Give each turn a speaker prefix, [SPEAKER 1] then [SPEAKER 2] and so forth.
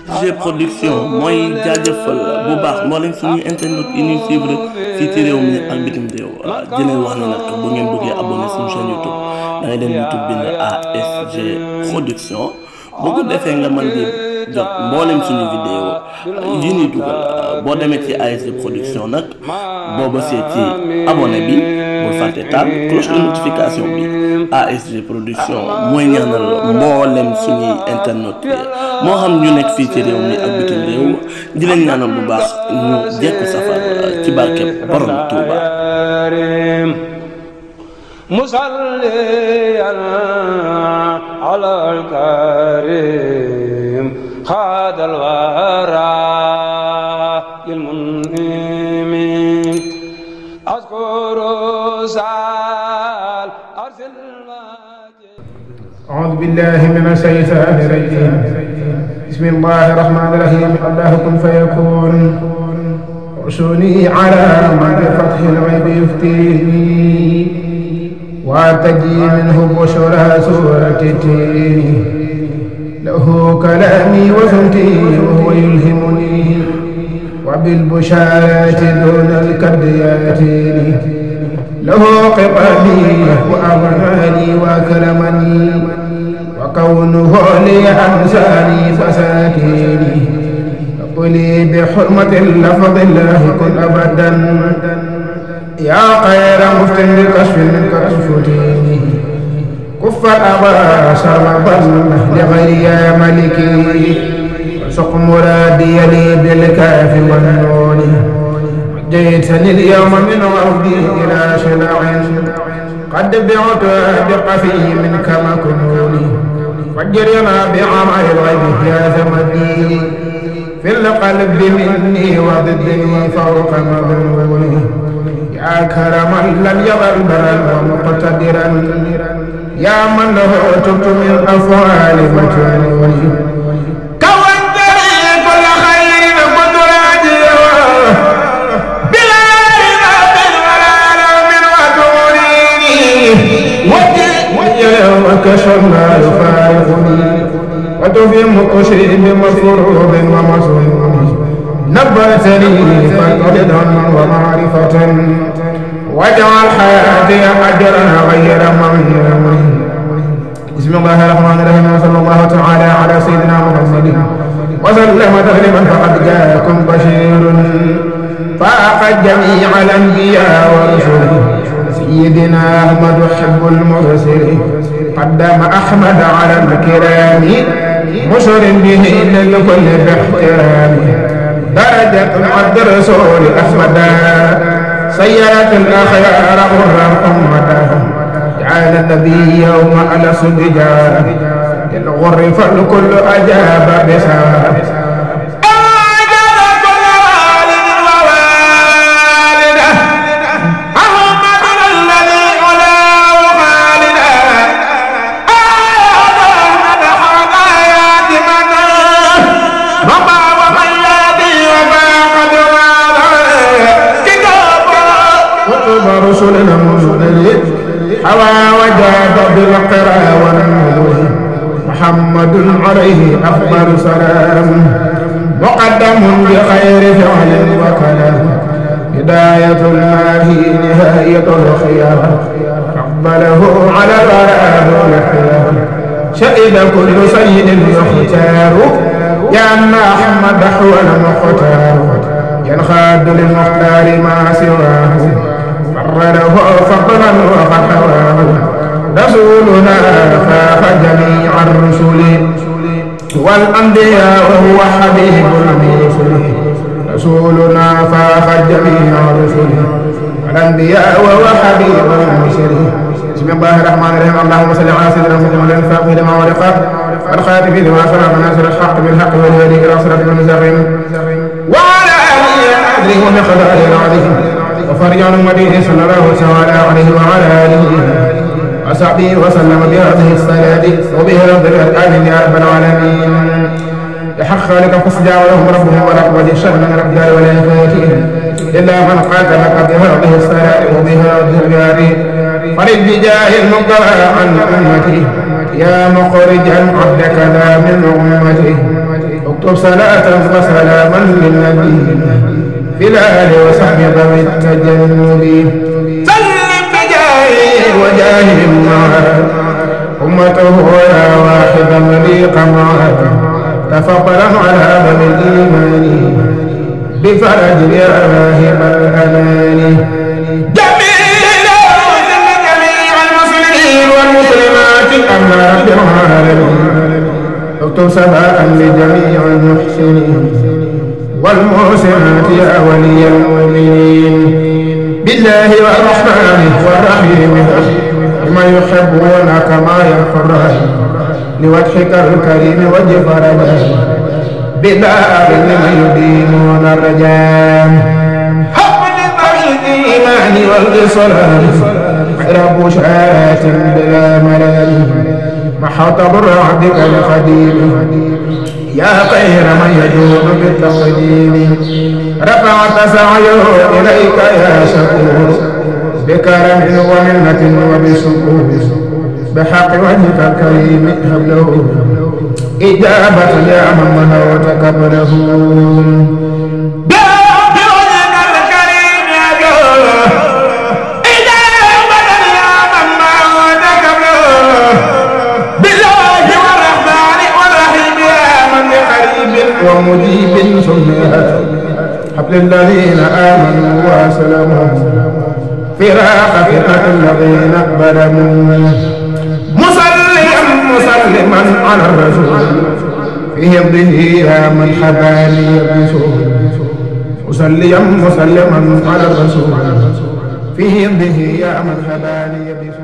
[SPEAKER 1] G production mooy jaajëfal bu baax mboolem suñuy internet yi ñuy suivre fii ci réew mi ak bitim réew jëleen wax ne nag bu ngeen bëggee abonné suñu chaîne YouTube da ngay dem YouTube bind ASG production boo ko defee nga mën di jot mboolem suñu vidéo yi ñuy dugal boo demee ci ASG production nag boo bësee ci abonné bi bul fàtte taal cloche de notification bi. ASG production mooy ñaanal mboolem suñuy internet bi moo xam ñu nekk fii ci réew mi ak bitim réew di leen ñaanal bu baax ñu jekku safar ci barkeb borom Tuuba. musalliyan ala al-karim xaadal wara lil mun'imin askuru sal arsil.
[SPEAKER 2] أعوذ بالله من الشيطان الرجيم بسم الله الرحمن الرحيم الله كن فيكون وشوني على مد فتح الغيب يفتيني وارتجي منه بشرى سورة التين له كلامي وصمتي وهو يلهمني وبالبشارات دون الكد ياتيني له قبلي وأماني وكرمني وكونه لي أنساني فساتيني فقلي بحرمة اللفظ الله كن أبدا يا خير مفتن بكشف منك أشفتيني كف أبا شربا لغير يا ملكي وسق مرادي لي بالكاف والنون جئتني اليوم من عرضي إلى شلع قد بعت بقفي منك مكنوني فجرنا بعمل الغيب يا زمدي في القلب مني وضدني فوق مظنوني يا كرما لم يظل برا ومقتدرا يا من له تبت من أفعال مجنوني كشفنا يفارقني وتفهم أشري بمفروض ومسنون نبتني فردا ومعرفة واجعل حياتي أجرا غير ممنون. بسم الله الرحمن الرحيم وصلى الله تعالى على سيدنا محمد وسلم تسليما فقد جاءكم بشير فاق جميع الأنبياء ورسله سيدنا أحمد حب المرسلين قدم أحمد على الكرام مشر به للكل باحترام درجة عبد الرسول أحمد سيرت الأخيار غرا أمدا جعل النبي يوم على صدجا للغر فالكل أجاب بسام رسلنا مرسلين حوى وجاد بالقرى والنور محمد عليه أفضل سلام مقدم بخير فعل وكلام بداية الماهي نهاية الخيار قبله على الغرام والخيار شهد كل سيد يختار يا أن أحمد هو المختار ينخاد للمختار ما سواه فرده فضلا وفتواه رسولنا فاق جميع الرسل والأنبياء وهو حبيب المرسلين رسولنا فاق جميع الرسل والأنبياء وهو حبيب المرسلين. بسم الله الرحمن الرحيم اللهم صل على سيدنا محمد الفاتح لما ولق والخاتم لما سبق ناصر الحق بالحق والهادي إلى صراط المستقيم وعلى آله وصحبه ومقداره العظيم وفرجان مديه صلى الله تعالى عليه وعلى آله وصحبه وسلم بهذه الصلاة وبها آمين يا رب العالمين. يحق لك فاستجاب لهم ربهم ورحمة الشر من الأقدار ولا يفاتهم إلا من قاتلك بهذه الصلاة وبهذه الجاري فرد بجاه المقرى عن أمتي يا مخرجا عبدك ذا من أمتي اكتب صلاة وسلاما للنبي في الآل وصحب ذوي التجنب سلم بجاهه وجاههم معه أمته يا واحدا مليقا معه تفضلا على ذوي الإيمان بفرج يا واهب الأمان جميع المسلمين والمسلمات أما رب العالمين اكتب سباء لجميع المحسنين والمحسنات يا ولي المؤمنين بالله والرحمن والرحيم لمن يحبونك ما يفرح لوجهك الكريم وجه فرجه بالله لمن يدينون الرجاء حب للإيمان والإسلام رب شاة بلا ملل محط برعدك القديم يا خير من يجود بالتقديم رفعت سعيه إليك يا شكور بكرم ومنة وبسكور بحق وجهك الكريم هب له إجابة يا من منوت قبله بحق وجهك الكريم يا جوه إجابة يا من منوت قبله بالله والرحمن والرحيم يا من بقريب ومجيب سميت حبل الذين آمنوا وسلموا فراق فرقة الذين ظلموا مسلما على الرسول في يده يا من حباني بسول مسلما على الرسول في يده يا من حباني بسول